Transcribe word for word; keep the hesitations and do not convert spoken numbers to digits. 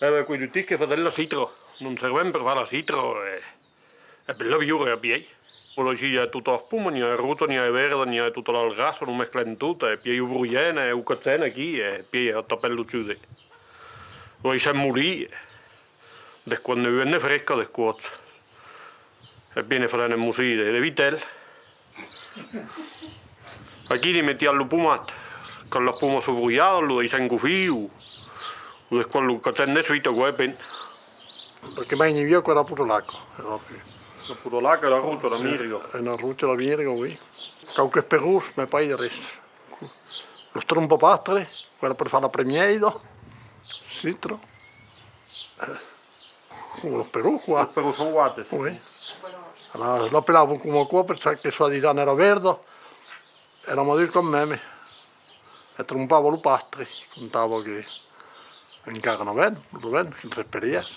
E ben, quei deu temps que fasèm la citra. Nos servèm per far la citra e, e per la viure a pièi. Voilà, aicí i a totas las pomas, n'i a de rojas, n'i a de verdas, n'i a de totas las raças, lo mesclèm tot, e pièi o brollèm, e o cacèm aquí, e pièi o tapèm lo sujet. Lo daissèm molir, despuei ne bevèm de frescas, despuei. E pièi ne fasèm un mocin de, de vitèl. Aquí li metiam lo pomat. Quand las pomas son brolhadas, lo daissèm cofir, o, o despuei lo cacèm de suita, aquò depend. Lo que mai n'i aviá, aquò èra la portolaca, èra la pus. La portolaca, la roja, la mirga. E la roja, la mirga, oui. Quauques perons, mès pas de res. Los trompapastres, aquò èra per far la premièira, citra. Coma los perons, quoi. Los perons sauvatges. Oui. Alara, l'apelavan coma aquò, per çò que soi-disant èra verda, èra madur quand même. E trompava lo pastre, contava que encara n'avèm, lo ben, que nos esperiás.